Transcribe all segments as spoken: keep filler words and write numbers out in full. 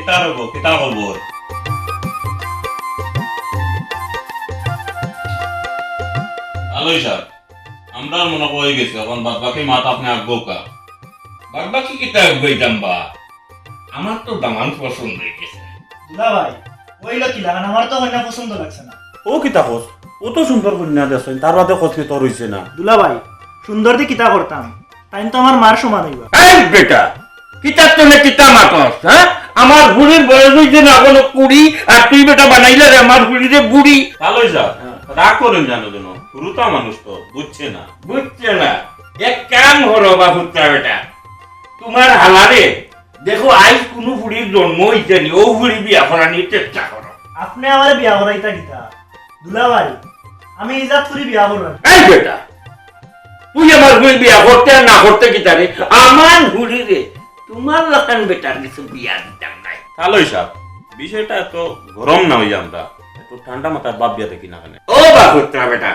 কিতা খবর, কিতা খবর? ভালোই স্যার, আমরা মনে অয় অই গেছে, অখন বাদ বাকি মাত আপনে আগুয়াউক্কা। বাদ বাকি কিতা আগুয়াইতাম বা? আমার তো দামান পছন্দ অই গেছে। দুলাভাই, অইলো কিলাখান, আমার তো কইন্যা পছন্দ লাগছে না। ও কিতা কস? অত সুন্দর কইন্যা দেখছইন, তার বাদে কস নি তোর অইছে না। দুলাভাই, সুন্দর দি কিতা করতাম? তাইন তো আমার মার সমান অইবা। এই বেটা, কিতা তনে কিতা মাতস, হ্যাঁ? আমার ফুড়ির বয়স অইছে না অখনো কুড়ি, আর তুই বেটা বানাইলারে আমার ফুড়িরে বুড়ি। ভালোই স্যার, রাগ করেন জানো কেন? হুরুতা মানুষ তো, বুঝছে না। বুঝছে না? এক কাম করো বাপুত্রা বেটা, তুমার হালারে দেখো, আইজ কুনু ফুড়ির জন্ম অইছে নি, অউ ফুড়ি বিয়া করানির চেষ্টা করো। আপনে আমারে বিয়া করাইতা কিতা? দুলাভাই, আমি ইজাত করি বিয়া কররাম। এই বেটা, তুই আমার ফুড়ি বিয়া করতে আর না করতে কিতা রে? আমার ফুড়িরে তুমার লাখান বেটার গেছে বিয়া দিতাম নায়। ভালোই স্যার, বিষয়টা এত গরম না অইয়া আমরা একটু ঠান্ডা মাথায় ভাবিয়া দেখি না কেনে। ও বাপুত্রা বেটা,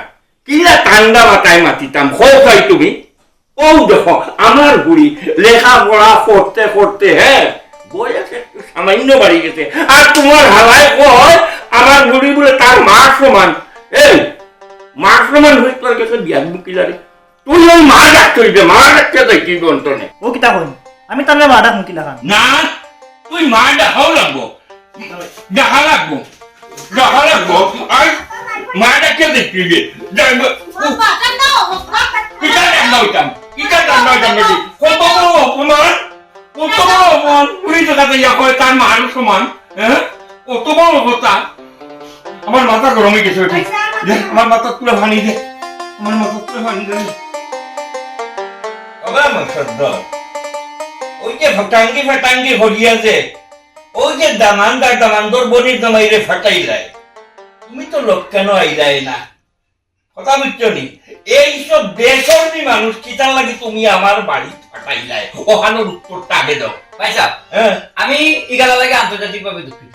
কিলা ঠান্ডা মাথায় মাতিতাম, কও চাই তুমি? অউ দেখো, আমার ফুড়ি লেখাপড়া করতে করতে, হ্যাঁ, বয়স একটু সামান্য বাড়ি গেছে। আর তুমার হালায় কয়, আমার ফুড়ি বুলে তার মার সমান। এই, মার সমান অইলে তোর গেছে বিয়া দিমু কিলারে? তুই অউ মা ডাকতে অইবে, মা ডাকতে যাইতে অইবে অন্তনে। ও কিতা কইন? আমি তারে মা ডাকমু কিলাখান? না, তুই মা ডাকাও লাগবো। ডাকা লাগবো। ডাকা লাগবো। আর মা ডাকতে যাইতে অইবে। যাইবো। বাবা, কান্দাও, বাবা, কান্দাও। কিতা কান্দা অইতাম? কিতা কান্দা অইতাম নাকি? কত বড় অপমান? কত বড় অপমান? ফুড়ি তো তাতে ইয়া কয়, তার মার সমান। হ্যাঁ? কত বড় কথা? আমার মাথা গরম অই গেছে বেটি। দে, আমার মাথাত পুরা পানি দে। আমার মাথাত পুরা পানি দে। বাবা, আমার সদ্য। অউ যে ফটাঙ্গি ফটাঙ্গি করিয়া যে, অউ যে দামান্দ আর দামান্দর বইনর জামাইরে ফাটাইলায়, তুমি তো লগে কেনে আইলায় না? কথা বুঝছো নি? এই সব বেশরমি মানুষ কিতার লাগি তুমি আমার বাড়িত ফাটাইলায়? অখানর উত্তরটা আগে দেও। ভাইসাব, হ্যাঁ? আমি ইখানর লাগি আন্তর্জাতিকভাবে দুঃখিত।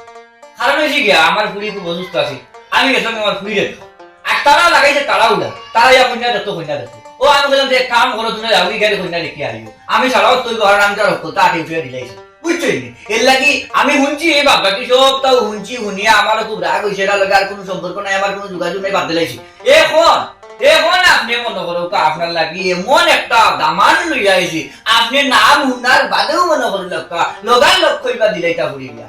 কারণ অইছে গিয়া, আমার ফুড়ি খুব অসুস্থ আছে, আমি গেছিলাম আমার ফুড়িরে দেখতাম। আর তারা লাগাইছে তাড়াহুড়া, তারা ইয়া কইন্যা দেখতো, কইন্যা দেখতো। ও আমি কইলাম যে, "এক কাম করো, তুমি যাও, ইখানে কইন্যা দেখি আইও।" আমি ছাড়াও তুই ঘর আমি তার হকলতা আটে উঠিয়া দিলাইছি। বুঝছো নি? এর লাগি আমি হুনছি, এই বাপবাকি সবতাউ হুনছি, হুনিয়া আমারও খুব রাগ অইছে, এরার লগে আর কুনু সম্পর্ক নাই, আমার কুনু যোগাযোগ নাই, বাদ দিলাইছি। এখন, এখন আপনে মনো করউক্কা, আপনার লাগি এমন একটা দামান লইয়া আইছি, আপনে নাম হুনার বাদেউ মনো করউক্কা, লগালগ কইবা দিলাইতা ফুড়ি বিয়া।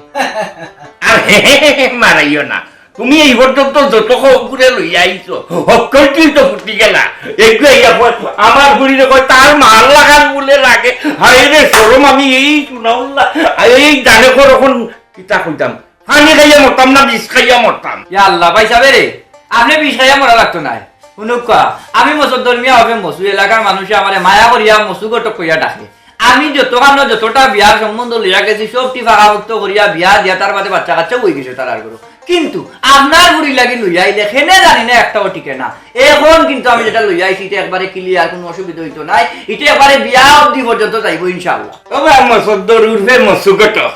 আর হে হে হে হে মারাইও না। তুমি এই পর্যন্ত যত হকলরে লইয়া আইছো, হকলটি তো ফুটি গেলা। একটু ইয়া কয়, আমার ফুড়িরে কয়, তার মার লাখান বুলে লাগে। হায় রে শরম, আমি এই সুনাউল্লা, এই জানে কর অখন কিতা কইতাম। পানি খাইয়া মরতাম না বিষ খাইয়া মরতাম? ইয়া আল্লাহ, ভাইসাবে রে, আপনে বিষ খাইয়া মরা লাগতো নায়। হুনউক্কা, আমি মসদ্দর মিয়া অইবে মসু, এলাকার মানুষে আমারে মায়া করিয়া মসু ঘটক কইয়া ডাকে। আমি যতখানো যতটা বিয়ার সম্বন্ধ লইয়া গেছি, সবটি ফাঁকাপোক্ত করিয়া বিয়া দিয়া তার বাদে বাচ্চা কাচ্চাও অই গেছে তারার ঘরো। কিন্তু আপনার ফুড়ির লাগি লইয়া আইলে কেনে জানি না একটাও টিকে না। এখন কিন্তু আমি যেটা লইয়া আইছি, ইটা একবারে clear, কুনু অসুবিধা অইতো নায়। ইটা একবারে বিয়া অবধি পর্যন্ত যাইবো ইনশাআল্লাহ। তবে আমার সদ্দর উর্ফে মসু ঘটক,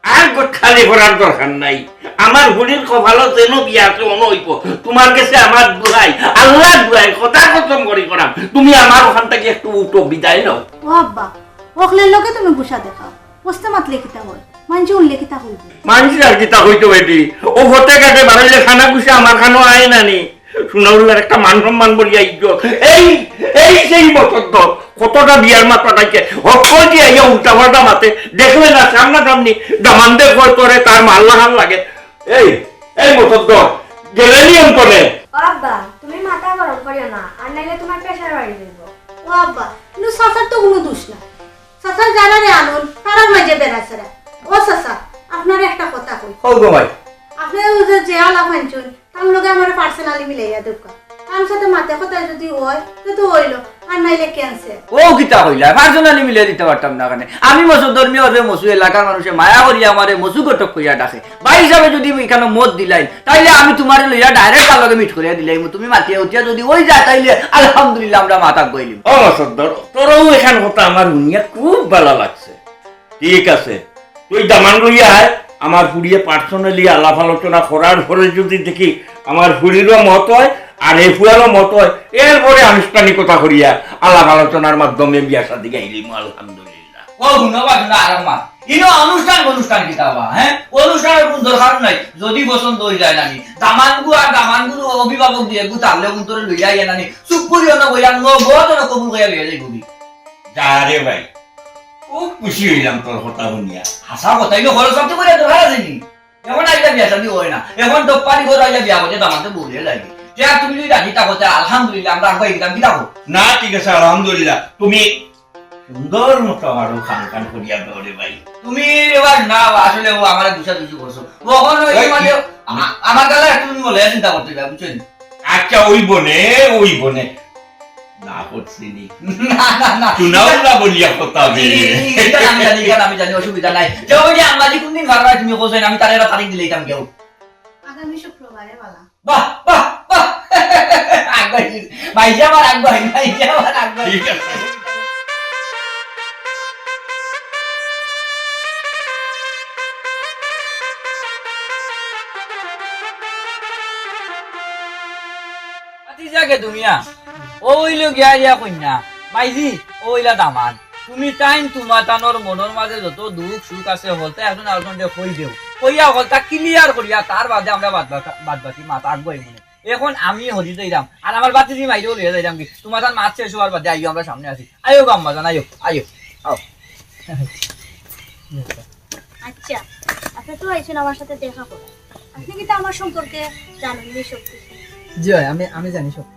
আর গোট খালি করার দরকার নাই। আমার ফুড়ির কপালো যেন বিয়া আছে, অনো অইবো। তুমার গেছে আমার দোহাই, আল্লার দোহাই, কথা কসম করি কইরাম, তুমি আমার অখান থাকি একটু উঠো, বিদায় লও। ও আব্বা, হকলর লগে তুমি গুসা দেখাও, অস্তে মাতলে কিতা অয়? মানষে হুনলে কিতা কইবো? মানষে আর কিতা কইতো বেটি? অউ পথে ঘাটে বারইলে কানা গুসা আমার কানো আয় না নি? সুনাউল্লার একটা মান সম্মান বলিয়া ইজ্জত। এই, এই সেই মসদ্দর, কতটা বিয়ার মাত ফাটাইছে, হকলটি আইয়া উল্টা পাল্টা মাতে, দেখলে না সামনাসামনি দামান্দে কয় করে তার মার লাখান লাগে। এই, এই মসদ্দর, গেলে নি অন্তনে? ও আব্বা, তুমি মাথা গরম করিও না, আর নাইলে তুমার pressure বাড়ি যাইবো। ও আব্বা, কিন্তু চাচার তো কুনু দুষ নাই। চাচা যারারে আনইন, তারার মাঝে বেড়াছেড়া। ও চাচা, আপনারে একটা কথা কই। কও গো মাই। আপনে অউ যে, যে আলাপ আনছইন, তার লগে আমারে personally মিলাইয়া দেউক্কা। তার সাথে মাতে কথায় যদি অয়, তে তো অইলো, আর নাইলে cancel। ও কিতা কইলা? Personally মিলাই দিতা পারতাম না কেনে? আমি মসদ্দর মিয়া অইবে মসু, এলাকার মানুষে মায়া করিয়া আমারে মসু ঘটক কইয়া ডাকে। ভাইসাবে যদি ইখানো মত দিলাইন, তাইলে আমি তুমারে লইয়া direct তার লগে meet করিয়া দিলাইমু। তুমি মাতিয়া উঠিয়া যদি অই যায়, তাইলে আলহামদুলিল্লাহ, আমরা মাত আগুয়াইলিমু। ও মসদ্দর, তোরও এখান কথা আমার হুনিয়া খুব ভালা লাগছে। ঠিক আছে, তুই দামান লইয়া আয়, আমার ফুড়িয়ে personally আলাপ আলোচনা করার পরে যদি দেখি আমার ফুড়িরও মত অয় আর হে ফুয়ারও মত অয়, এরপরে আনুষ্ঠানিকতা করিয়া আলাপ আলোচনার মাধ্যমে বিয়া শাদি গাইলিমু, আলহামদুলিল্লাহ। ও হুনো বা হুনো আর আমার। ইনো অনুষ্ঠান অনুষ্ঠান কিতা বা, হ্যাঁ? অনুষ্ঠানর কুনু দরকার নাই। যদি পছন্দ অই যায় নানি, দামানগু আর দামানগুর অভিভাবক দুইগু থাকলে কুনতরে লইয়া আইয়া নানি, চুপ করিও না বইয়া, নো, নো, তোর কবুল করিয়া লইয়া যাইবগি। যা রে ভাই, খুব খুশি অইলাম তোর কথা হুনিয়া। হাছা কথা, ইনো খরচ করতে করিয়া দরকার আছে নি? অখন আইয়া বিয়া শাদি অয় না। অখন তো পারি ঘর আইয়া বিয়া করতে দামান্দে বলে লাগে। তে আর তুমি যদি রাজি থাকো, তে আলহামদুলিল্লাহ, আমরা আগুয়াই দিতাম, কিতা কও? না, ঠিক আছে, আলহামদুলিল্লাহ। তুমি সুন্দর মতো আমারে খান খান করিয়া দেও রে ভাই। তুমি এবার না, আসলে ও আমারে দুষাদুষি করছো। অখন ওই এই মানে, আ-, আমার গালে তুমি বলে চিন্তা করতে যাও, বুঝছো নি? আচ্ছা, অইবো নে, অইবো নে। না করছি নি। না, না, না। শোনাও না বলিয়া কথা বে। ই-, ই-, ইটা আমি জানি, ইটা আমি জানি, অসুবিধা নাই। কেউ যদি আম্মাজি কোনদিন মারবায় তুমি কইছো না, আমি তারে একটা তারিখ দিলাইতাম কেউ। আগামী শুক্রবারে বালা। বাহ, বাহ, বাহ। আগুয়াই, মাইজা আমার আগুয়াই, মাইজা আমার আগুয়াই। ঠিক আছে। ভাতিজা গেদুমিয়া, ও অইলো গিয়া ইয়া কইন্যা, মাইজি, ও অইলা দামান্দ। তুমি তাইন তুমাতানর মনর মাজে যত দুখ সুখ আছে, হকলতা একজন আরকজনরে কই দেও। কইয়া হকলতা clear করিয়া, তার বাদে আমরা বাদ বাকি, বাদ বাকি মাত আগুয়াইমু নে। অখন আমি হজি যাইরাম, আর আমার ভাতিজি মাইরেও লইয়া যাইরাম গি। তুমাতান মাত শেষ অওয়ার বাদে আইও, আমরা সামনে আছি। আইও গো আম্মাজান, আইও, আইও, আও। আচ্ছা, আপনে তো আইছইন আমার সাথে দেখা করার। আপনে কিতা আমার সম্পর্কে জানইন নি সব কিছু? জি অয়, আমি, আমি জানি সব।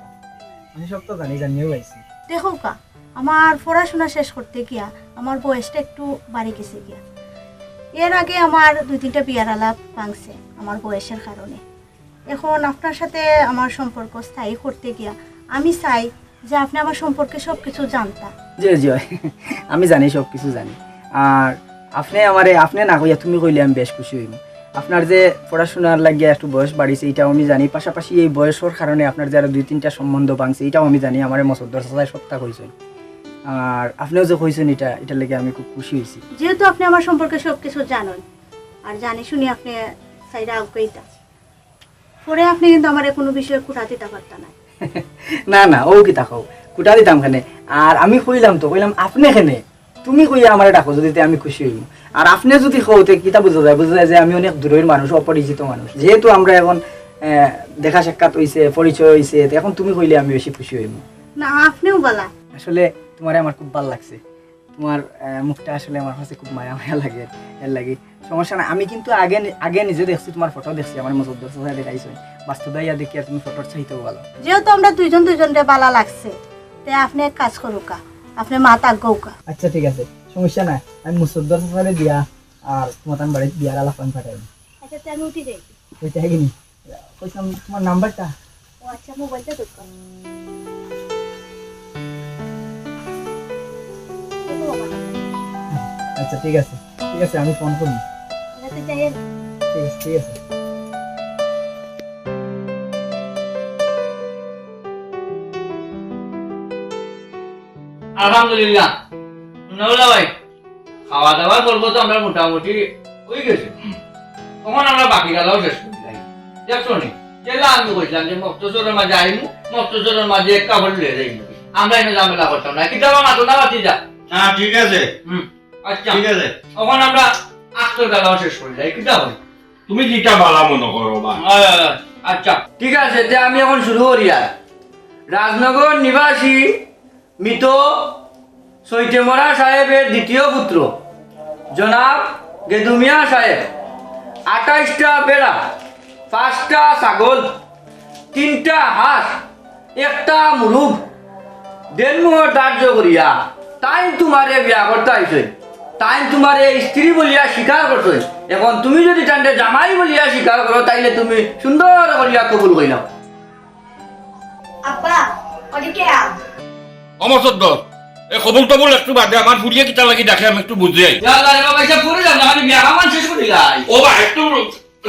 আমি সব তো জানি, জানিয়াউ আইছি। দেখউক্কা, আমার পড়াশুনা শেষ করতে গিয়া আমার বয়সটা একটু বাড়ি গেছে গিয়া। এর আগে আমার দুই তিনটা বিয়ার আলাপ ভাঙছে আমার বয়সের কারণে। অখন আপনার সাথে আমার সম্পর্ক স্থায়ী করতে গিয়া আমি চাই যে আপনে আমার সম্পর্কে সব কিছু জানতা। জি, জি, অয়। আমি জানি, সব কিছু জানি। আর আপনে আমারে, আপনে না কইয়া তুমি কইলে আমি বেশ খুশি অইমু। আপনার যে পড়াশুনার লাগিয়া একটু বয়স বাড়িছে, ইটাও আমি জানি। পাশাপাশি এই বয়সর কারণে আপনার যে আরো দুই তিনটা সম্বন্ধ ভাঙছে, ইটাও আমি জানি। আমারে মসদ্দর চাচায় সবতা কইছইন। আর আপনেও যে কইছইন ইটা, ইটার লাগি আমি খুব খুশি অইছি। যেহেতু আপনে আমার সম্পর্কে সব কিছু জানইন, আর জানি শুনি আপনে চাইরা আগুয়াইতা, পরে আপনে কিন্তু আমারে কুনু বিষয়ে খুটা দিতা পারতা নায়। না, না, অউ কিতা কও? খুটা দিতাম কেনে? আর আমি কইলাম তো, কইলাম আপনে কেনে? তুমি কইয়া আমারে ডাকো যুদি, তে আমি খুশি অইমু। আর আপনে যুদি কও, তে কিতা বুঝা যায়? বুঝা যায় যে আমি অনেক দূরর মানুষ, অপরিচিত মানুষ। যেহেতু আমরা অখন, আহ, দেখা সাক্ষাৎ অইছে, পরিচয় অইছে, তে অখন তুমি কইলে আমি বেশি খুশি অইমু। না, আপনেও বালা। আসলে তুমারে আমার খুব ভালা লাগছে। তুমার, আহ, মুখটা আসলে আমার কাছে খুব মায়া মায়া লাগে, এর লাগি। সমস্যা না, আমি কিন্তু আগে নি-, আগে নিজে দেখছি, তুমার ফটো দেখছি, আমার মসদ্দর চাচায় দেখাইছইন। বাস্তবে আইয়া দেখিয়ার তুমি ফটোর চাইতেও ভালা। যেহেতু আমরা দুইজন দুইজনরে বালা লাগছে, তে আপনে এক কাজ করউক্কা, আপনে মাত আগুয়াউক্কা। আচ্ছা, ঠিক আছে, সমস্যা নাই, আমি মসদ্দর চাচারে দিয়া আর তুমাতান বাড়িত বিয়ার আলাপ আমি পাঠাইমু। আচ্ছা, তে আমি উঠি যাই। অইতা গিনি? কইছিলাম তুমার নাম্বারটা। ও আচ্ছা, মোবাইলটা দরকার। আচ্ছা, ঠিক আছে, ঠিক আছে, আমি ফোন করমু। আচ্ছা, যাই আমি। ঠিক আছে, ঠিক আছে। আলহামদুলিল্লাহ। হুনো ভাই, খাওয়া দাওয়ার পর্ব তো আমরার মোটামুটি অইগেছে। হুম। অখন আমরা বাকি গালাও শেষ করিলাই। দেখছো নি? যেলা আমি কইছিলাম যে মকতছরর মাজে আইমু, মকতছরর মাজে এক কাপড় লইয়া যাইমু। আমরা ইনো ঝামেলা করতাম না। কিতা বা মাতো না মাতি যা। না, ঠিক আছে। হুম, আচ্ছা। ঠিক আছে। অখন আমরা আখতর গালাও শেষ করিলাই। কিতা অয়? তুমি যেটা বালা মনো করো বা। আ-, আ-, আচ্ছা। ঠিক আছে, তে আমি অখন শুরু করিয়ার। রাজনগর নিবাসী মৃত সৈতেমরা সাহেবের দ্বিতীয় পুত্র জনাব গেদুমিয়া সাহেব আঠাইশটা ভেড়া, পাঁচটা ছাগল, তিনটা হাঁস, একটা মুরুগ দেনমোহর ধার্য করিয়া তাইন তুমারে বিয়া করতা আইছইন। তাইন তুমারে স্ত্রী বলিয়া স্বীকার করছইন। অখন তুমি যুদি তানরে জামাই বলিয়া স্বীকার করো, তাইলে তুমি সুন্দর করিয়া কবুল কইলাও। আব্বা, ওদিকে আও। ও মসদ্দর, এ কবুল টবুল একটু বাদে, আমার ফুড়িয়ে কিতার লাগি ডাকে আমি একটু বুঝি আই। ইয়া আল্লাহ রে বাবা, ইটা পড়ে যাও না, আমি বিয়া কামান শেষ করি যাই। ও বা, একটু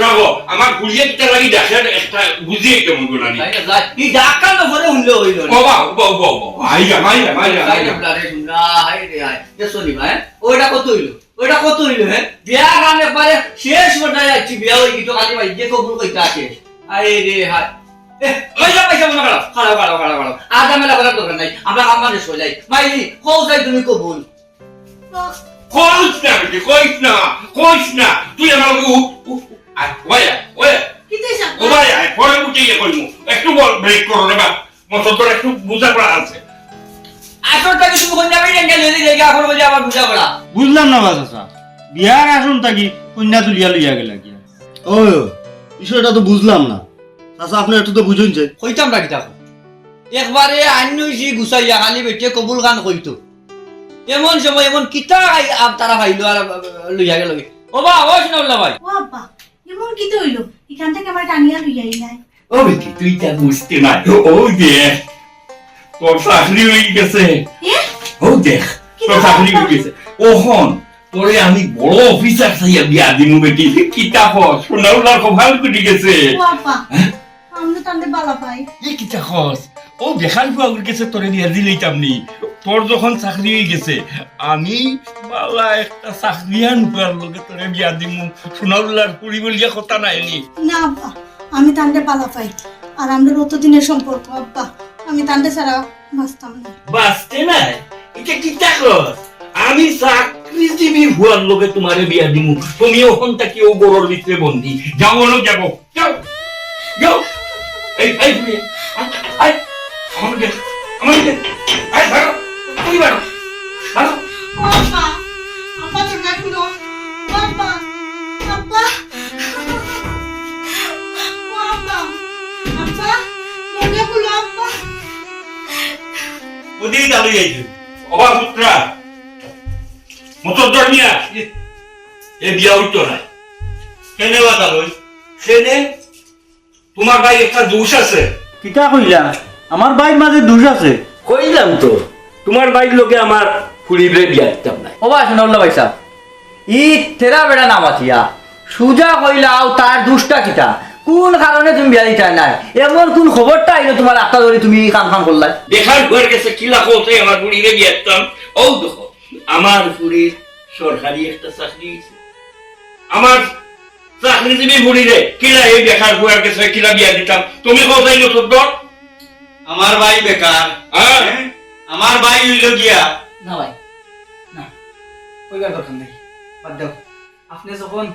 রাখো, আমার ফুড়িয়ে কিতার লাগি ডাকে একটা বুঝি আই কেমন করে আমি। তাই না, যাই। এই ডাক কান তো পরে হুনলে অইলো। ও বা, ও বা, ও বা, ও বা। আই যা, আই যা, আই যা, আই যা। আল্লাহ রে, শুন না, হায় রে, হায়। দেখছো নি ভাই? ওইটা কত অইলো? ওইটা কত অইলো, হ্যাঁ? বিয়া কান একবারে শেষ পর্যায়ে যাচ্ছি, বিয়া অই গেছে, খালি ভাই যে কবুল কইতা শেষ। আরে রে হায়। এ, পয়সা, পয়সা মনে খারাপ, খারাপ, খারাপ, খারাপ, খারাপ। আর ঝামেলা করার দরকার নাই, আমরা কাম কাজ শেষ করি যাই। মাইজি, কও যাই তুমি কবুল। তো, কইস না বেটি, কইস না, কইস না। তুই আমার লগে উঠ, উঠ, উঠ। আয়, ওই আয়, ওই আয়। কিতা চাচা? ও ভাই, আয়, পরে উঠে ইয়ে করবো। একটু বল, ব্রেক করো রে বা। মত তোর একটু বুঝা পড়া আছে। আসল থাকি তুমি কইন্যা বেটি আনিয়া লইয়া যাইগা, এখন বলি আবার বুঝা পড়া। বুঝলাম না বা চাচা, বিয়ার আসল থাকি কইন্যা তুলিয়া লইয়া গেলা গিয়া। ও, বিষয়টা তো বুঝলাম না। চাচা, আপনে একটু তো বুঝইন যে। কইতাম না কিতা। একবারে আইন নইছি গুছাইয়া খালি বেটিয়ে কবুল খান কইতো। এমন সময় এমন কিতা আই-, আ, তারা পাইলো আর, আ, লইয়া গেল। ও বা, ও সোনাউল্লা ভাই। ও আব্বা, এমন কিতা অইলো? ইখান থাকি আমারে টানিয়া লইয়া আইলায়। ও বেটি, তুই তা বুঝতে না। ও দেখ, তোর চাকরি অই গেছে। এ? ও দেখ, কিতা তোর চাকরি অই গেছে। অখন তোরে আমি বড় অফিসার চাইয়া বিয়া দিমু বেটি। কিতা কস? সোনাউল্লার কপাল খুলি গেছে। ও আব্বা, হ্যাঁ? আমি তো তানরে বালা পাই। এ কিতা কস? ও বেকার ফুয়াগুর গেছে তোরে বিয়া দিলাইতাম নি। তোর যখন চাকরি অই গেছে, আমি বালা একটা চাকরিয়ান ফুয়ার লগে তোরে বিয়া দিমু। সোনাউল্লার ফুড়ি বলিয়া কথা নায় নি। না আব্বা, আমি তানরে বালা পাই। আর আমরার অতদিনের সম্পর্ক আব্বা, আমি তানরে ছাড়া বাঁচতাম না। বাঁচতে নায়? ইটা কিতা কস? আমি চাকরিজীবী ফুয়ার লগে তুমারে বিয়া দিমু। তুমি অখন থাকি অউ ঘরর ভিতরে বন্দি। যাও, অনো যাবো। যাও, যাও। এই, এই, তুমি, আয়, আয়, আমার দিকে, আমার দিকে। আয়, ধরো, তুমি ধরো, ধরো। ও আব্বা, আব্বা, দরজা খুলো। ও আব্বা, আব্বা। ও আব্বা, আব্বা, দরজা খুলো, আব্বা। ওদিকে চালু যাইছে। ওবা পুত্রা, মতো ধর্মিয়া, এ বিয়া অইতো না। কেনে বা চালু? কেনে? তুমার ভাই একটা দোষ আছে। কিতা কইলা? আমার ভাইর মাঝে দোষ আছে? কইলাম তো, তুমার ভাইর লগে আমার ফুড়িরে বিয়া দিতাম না। ওবা সোনাউল্লা ভাইসাব, ই তেরা বেড়া না মাতিয়া, সুজা কইলাও তার দোষটা কিতা? কুন কারণে তুমি বিয়া দিতায় নায়? এমন কুন খবরটা আইলো তুমার আত্তা ধরি তুমি ই কাম কাম করলায়? বেকার ফুয়ার গেছে কিলা কওতায় আমার ফুড়িরে বিয়া দিতাম। অউ দেখো, আমার ফুড়ির সরকারি একটা চাকরি অইছে। আমার চাকরিজীবী ফুড়িরে কিলা এই বেকার ফুয়ার গেছে কিলা বিয়া দিতাম? তুমি কওতায় না সদ্দর? আমার ভাই বেকার। হ্যাঁ? হ্যাঁ? আমার ভাই অইলো গিয়া। না ভাই, না, কইবার দরকার নাই, বাদ দেও। আপনে যখন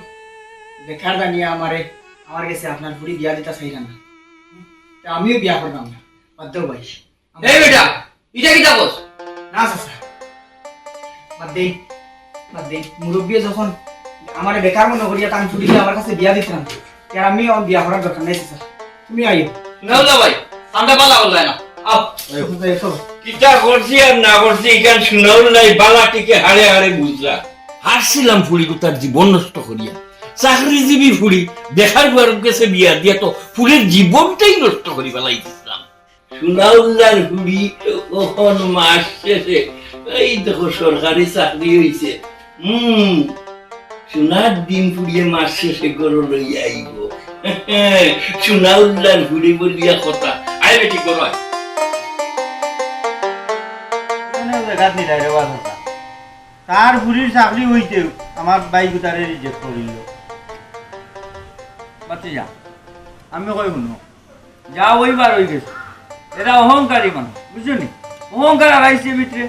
বেকার জানিয়া আমারে, আমার গেছে আপনার ফুড়ি বিয়া দিতা চাইরা না, তে আমিও বিয়া করতাম না, বাদ দেও ভাই। এই বেটা, ইটা কিতা কস? না চাচা, বাদ দেই, বাদ দেই। মুরব্বিয়ে যখন আমারে বেকার মনে করিয়া তান ফুড়িরে আমার কাছে বিয়া দিছইন, তে আমি অখন বিয়া করার দরকার নাই চাচা। তুমি আইও। সোনাউল্লা ভাই, আমরা বালা করলাই না। আও। আইও। চাচা, এসো। কিতা করছি আর না করছি, ইখান সোনাউল্লায় বালা টিকে হাড়ে হাড়ে বুঝরা। হারছিলাম ফুড়িগুতার জীবন নষ্ট করিয়া। চাকরিজীবী ফুড়ি, বেকার ফুয়ার গেছে বিয়া দিয়া তো ফুড়ির জীবনটাই নষ্ট করি ফালাই দিছলাম। সোনাউল্লার ফুড়ি অখন মাস শেষে, এই দেখো সরকারি চাকরি অইছে। হুম, সোনার ডিম ফুড়িয়ে মাস শেষে ঘরো লইয়া আইবো। সোনাউল্লার ফুড়ি বলিয়া কথা। আয় বেটি, ঘরো আয়। মানে ওই জাগাত নিলাই রে বাবা। তার ফুড়ির চাকরি অইতেউ আমার ভাইগুতারে reject করিল। বাচ্চা যা, আমি কই হুনো, যা অইবার অই গেছে। এরা অহংকারী মানুষ, বুঝছো নি? অহংকার হারাইছে ভিতরে,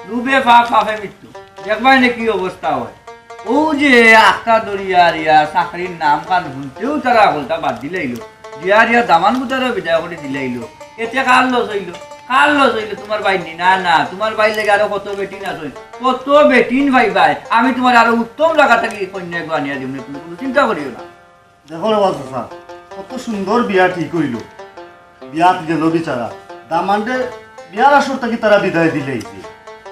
লোভে পাপ, পাপে মৃত্যু। দেখবায় নে কি অবস্থা অয়। অউ যে আখতা ধরিয়া আর ইয়া চাকরির নাম খান হুনতেউ তারা হকলতা বাদ দিলাইলো। বিয়ার ইয়া দামানগুতারেও বিদায় করি দিলাইলো। এতে কার loss অইলো? কার loss অইলো? তুমার ভাইর নি? না, না, তুমার ভাইর লাগি আরো কত বেটিন আছে। কত বেটিন পাইবায়। আমি তুমারে আরো উত্তম জাগা থাকি কইন্যা এগু আনিয়া দিমু, তুমি কুনু চিন্তা করিও না। দেখো রে বা চাচা, কত সুন্দর বিয়া ঠিক অইলো। বিয়াত গেল বিচারা। দামান্দরে বিয়ার আসর থাকি তারা বিদায় দিলাইছে।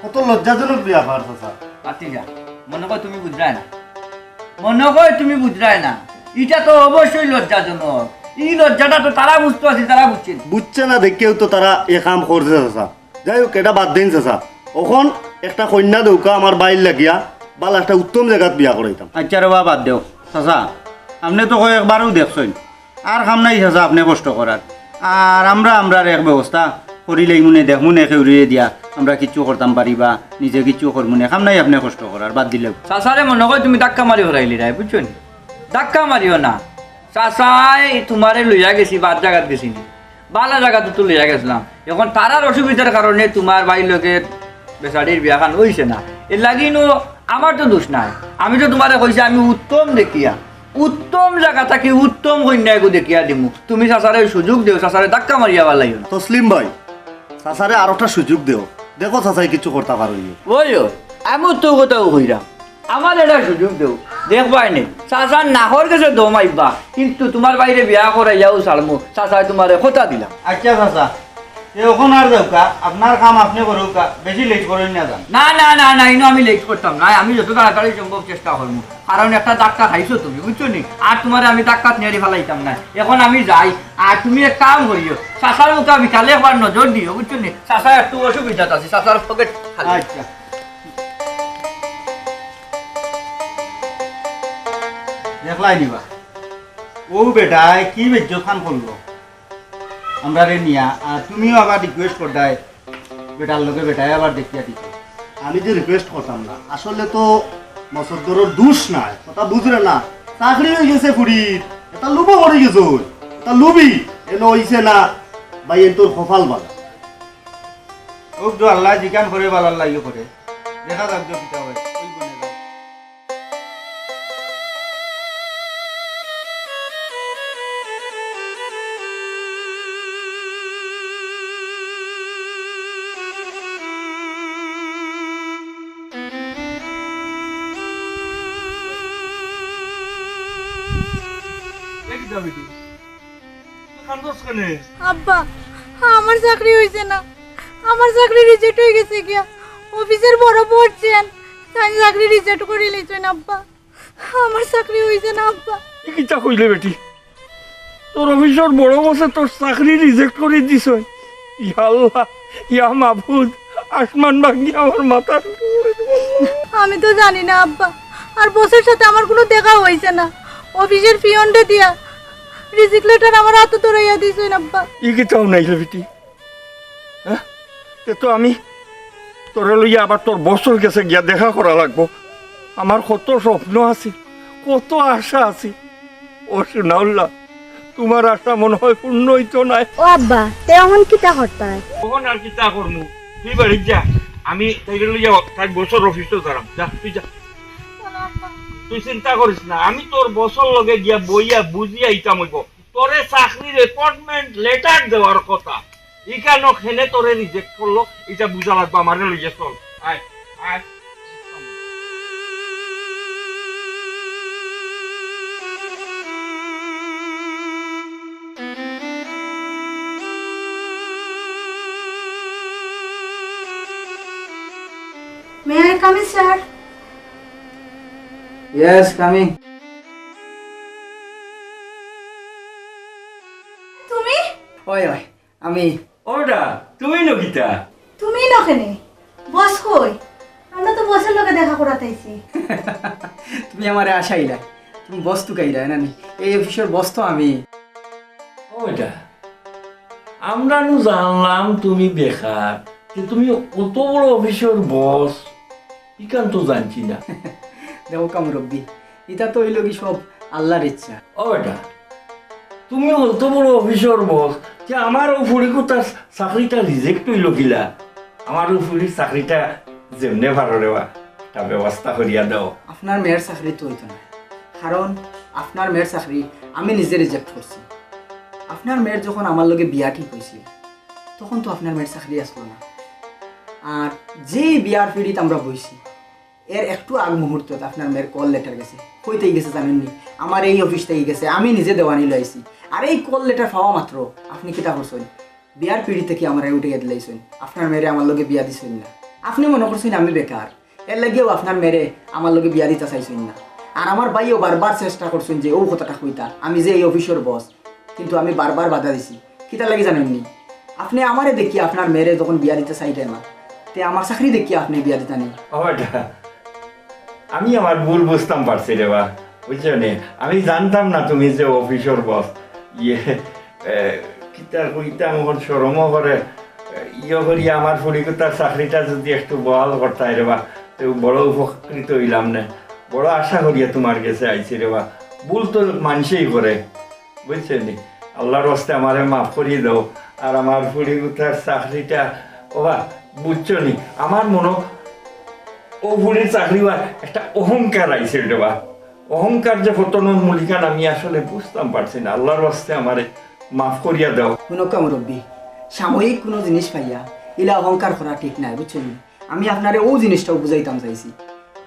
কত লজ্জাজনক ব্যাপার চাচা। বাতিজা, মনো কয় তুমি বুঝরায় না। মনো কয় তুমি বুঝরায় না। ইটা তো অবশ্যই লজ্জাজনক। ই লজ্জাটা তো তারা বুঝতো আছিল, তারা বুঝছে না। বুঝছে না দেখিয়াউ তো তারা এ কাম করছে চাচা। যাই হউক, ইটা বাদ দেইন চাচা। অখন একটা কইন্যা দেউক্কা আমার ভাইর লাগিয়া, বালা একটা উত্তম জাগাত বিয়া করাইতাম। আইচ্ছা রে বা, বাদ দেও চাচা, আপনে তো কয় একবারউ দেখছইন, আর কাম নাই চাচা আপনে কষ্ট করার। আর আমরা আমরার এক ব্যবস্থা করিলাইমুনে, দেখমুনে কেউরিরে দিয়া আমরা কিচ্ছু করতাম পারি বা নিজে কিচ্ছু করমুনে, কাম নাই আপনে কষ্ট করার, বাদ দিলেউ। চাচারে মনো কয় তুমি ধাক্কা মারি হরাইলিরায়, বুঝছো নি? ধাক্কা মারিও না। চাচায় তুমারে লইয়া গেছি, বাদ জাগাত গেছি নি। বালা জাগাত তো লইয়া গেছলাম। অখন তারার অসুবিধার কারণে তুমার ভাইর লগে বেচারির বিয়াখান অইছে না। এরলাগি নু আমার তো দোষ নাই, আমি তো তুমারে কইছি আমি উত্তম দেখিয়া, উত্তম জাগা থাকি উত্তম কইন্যা এগু দেখিয়া দিমু। তুমি চাচারে সুযোগ দেও, চাচারে ধাক্কা মারিয়া ফালাইও না। তসলিম ভাই, চাচারে আরোটা সুযোগ দেও, দেখো চাচায় কিছু করতা পারইন নি। ওই, ওই, আমি তো কথাও কইরাম, আমারে একটা সুযোগ দেও। দেখবায় নে, চাচার নাকর গেছে দম আইবা, কিন্তু তুমার ভাইরে বিয়া করাইয়াউ ছাড়মু, চাচায় তুমারে কথা দিলাম। আইচ্ছা চাচা, তে অখন আর যাউক্কা, আপনার কাম আপনে করউক্কা, বেশি লেট করইন না যান। না, না, না, না, ইনো আমি লেট করতাম না, আমি যত তাড়াতাড়ি সম্ভব চেষ্টা করমু, কারণ একটা ধাক্কা খাইছো তুমি, বুঝছো নি? আর তুমারে আমি ধাক্কাত নেড়ি ফালাইতাম না। অখন আমি যাই, আর তুমি এক কাম করিও, চাচার মুখে বিকালে একবার নজর দিও, বুঝছো নি? চাচা একটু অসুবিধাত আছে, চাচার পকেট খালি। আইচ্ছা। দেখলায় নি বা, অউ বেটায় কি বেইজ্জত খান করলো আমরারে নিয়া, আর তুমিও আবার রিকোয়েস্ট কররায় বেটার লগে বেটায় আবার দেখিয়া দিতে। আমি যে রিকোয়েস্ট করতাম না, আসলে তো মসদ্দরর দোষ নাই, কথা বুঝরে না, চাকরি অইগেছে ফুড়ির, এটা লুবো পড়ি গেছে, এটা লুবি, এনো অইছে না, ভাই এন তোর কপাল বালা। অউক তো আল্লায় যেখান করে বালার লাগি করে, দেখা যাউক তো কিতা অয়, অউ বনে যাউক। এ কিতা বেটি? তুই কান্দস কেনে? আব্বা, আমার চাকরি অইছে না, আমার চাকরি রিজেক্ট অইগেছে গিয়া। অফিসর বড় বস যেইন, তাইন চাকরি রিজেক্ট করিলিছইন আব্বা। আমার চাকরি অইছে না আব্বা। ই কিতা কইলে বেটি? তোর অফিসর বড় বসে তোর চাকরি রিজেক্ট করি দিছইন? ইয়া আল্লাহ, ইয়া মাবুদ, আসমান ভাঙ্গি আমার মাথার উপরে। আমি তো জানি না আব্বা, আর বসর সাথে আমার কুনু দেখা অইছে না। অফিসর পিয়নরে দিয়া রিজেক্ট লেটার আমার আতো ধরাইয়া দিছইন আব্বা। ই কিতা হুনাইলে বেটি? হ্যাঁ? তে তো আমি তোরে লইয়া আবার তোর বসর গেছে গিয়া দেখা করা লাগবো। আমার কত স্বপ্ন আছিল, কত আশা আছিল। ও সোনাউল্লাহ, তুমার আশা মনে হয় পূর্ণ অইতো নায়। ও আব্বা, তে অখন কিতা করতায়? অখন আর কিতা করমু? তুই বাড়িত যা, আমি তাইরে লইয়া তাইর বসর অফিসো যাইরাম। যা, তুই যা। তুই চিন্তা করিস না, আমি তোর বসর লগে গিয়া বইয়া বুঝিয়া ইতা অইবো। তোরে চাকরির অ্যাপয়েন্টমেন্ট লেটার দেওয়ার কথা, ইখানো কেনে তোরে রিজেক্ট করলো, ইটা বুঝা লাগবো। আমারে লইয়া চল, আয়, আয়। May I come in, sir? Yes, coming. তুমি? ওই, ওই, আমি। ওটা, তুমি নকিতা? তুমি নকেনে? বস কই? আমরা তো বসর লগে দেখা করাত আইছি। তুমি আমারে আশাইলা, তুমি বস তুকাইলা না নি? এই অফিসর বস তো আমি। ওটা, আমরা নু জানলাম তুমি বেকার, যে তুমি অত বড় অফিসর বস, ইখান তো জানছি না। দেখো কা মুরব্বি, ইটা তো অইলো কি সব আল্লাহর ইচ্ছা। ও বেটা, তুমি অত বড় অফিসর বস, যে আমার অউ ফুড়িকুতার চাকরিটা রিজেক্ট অইলো কিলা? আমার অউ ফুড়ির চাকরিটা যেমনে পারো রেবা, একটা ব্যবস্থা করিয়া দেও। আপনার মেয়ের চাকরি তো অইতো না, কারণ আপনার মেয়ের চাকরি আমি নিজে রিজেক্ট করছি। আপনার মেয়ের যখন আমার লগে বিয়া ঠিক অইছিল, তখন তো আপনার মেয়ের চাকরি আসলো না। আর যেই বিয়ার পিড়িত আমরা বইছি, এর একটু আগ মুহূর্তত আপনার মেয়ের কল লেটার গেছে। কই থাকি গেছে জানইন নি? আমার এই অফিস থাকি গেছে, আমি নিজে দেওয়ানি লইছি। আর এই কল লেটার পাওয়া মাত্র আপনি কিতা করছইন? বিয়ার পিড়ি থাকি আমারে উঠাইয়া দিলাইছইন, আপনার মেয়েরে আমার লগে বিয়া দিছইন না। আপনি মনে করছইন আমি বেকার, এর লাগিও আপনার মেয়েরে আমার লগে বিয়া দিতা চাইছইন না। আর আমার ভাইও বারবার চেষ্টা করছইন যে অউ কথাটা কইতা, আমি যে এই অফিসর বস, কিন্তু আমি বারবার বাধা দিছি। কিতার লাগি জানইন নি? আপনি আমারে দেখিয়া আপনার মেয়েরে যখন বিয়া দিতা চাইরা না, তে আমার চাকরি দেখিয়া আপনি বিয়া দিতা নি? ও বেটা, আমি আমার ভুল বুঝতাম পারছি রেবা, বুঝছো নি? আমি জানতাম না তুমি যে অফিসর বস। ইয়ে, এ, কিতা কইতাম, অখন শরমও করে। এ, ইয়ে করিয়া আমার ফুড়িকুতার চাকরিটা যদি একটু বহাল করতায় রেবা, তে বড় উপকৃত অইলাম নে। বড় আশা করিয়া তুমার গেছে আইছি রেবা। ভুল তো মানষেই করে। বুঝছো নি? আল্লাহর ওয়াস্তে আমারে মাফ করি দেও। আর আমার ফুড়িগুতার চাকরিটা, ওবা, বুঝছো নি? আমার মনো, অউ ফুরির চাকরি অওয়ার একটা অহংকার আইছে রে বা। অহংকার যে পতনর মূল ইখান আমি আসলে বুঝতাম পারছি না। আল্লাহর ওয়াস্তে আমারে মাফ করিয়া দেও। হুনউক্কা মুরব্বি, সাময়িক কুনু জিনিস পাইয়া ইলা অহংকার করা ঠিক নায়, বুঝছইন নি? আমি আপনারে অউ জিনিসটাউ বুঝাইতাম চাইছি।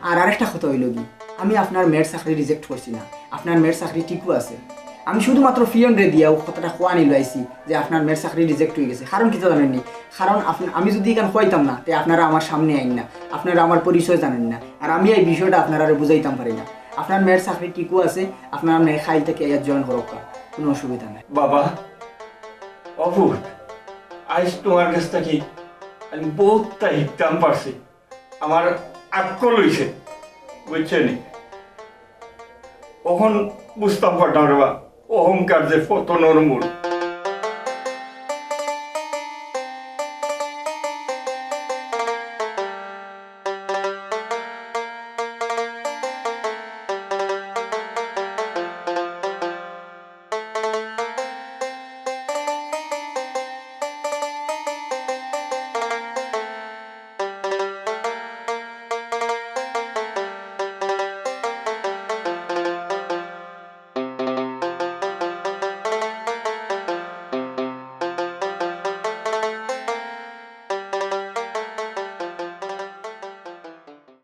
আর আরেকটা কথা অইলো গি, আমি আপনার মেয়ের চাকরি রিজেক্ট করছি না, আপনার মেয়ের চাকরি ঠিকউ আছে। আমি শুধুমাত্র পিয়নরে দিয়া অউ কথাটা কওয়ানি লইছি যে আপনার মেয়ের চাকরি রিজেক্ট অইগেছে। কারণ কিতা জানইন নি? কারণ আপনা-, আমি যুদি ইখান কইতাম না, তে আপনারা আমার সামনে আইন না, আপনারা আমার পরিচয় জানইন না। আর আমি এই বিষয়টা আপনারারে বুঝাইতাম পারি না। আপনার মেয়ের চাকরি ঠিকউ আছে, আপনার মেয়ে কাইল থাকি আইয়া জয়েন করউক্কা, কুনু অসুবিধা নাই। বাবা, অপুত, আইজ তুমার গেছ থাকি আমি বউততা হিকতাম পারছি। আমার আক্কল অইছে, বুঝছো নি? অখন বুঝতাম পারলাম রে বা, অহংকার যে পতনর মূল।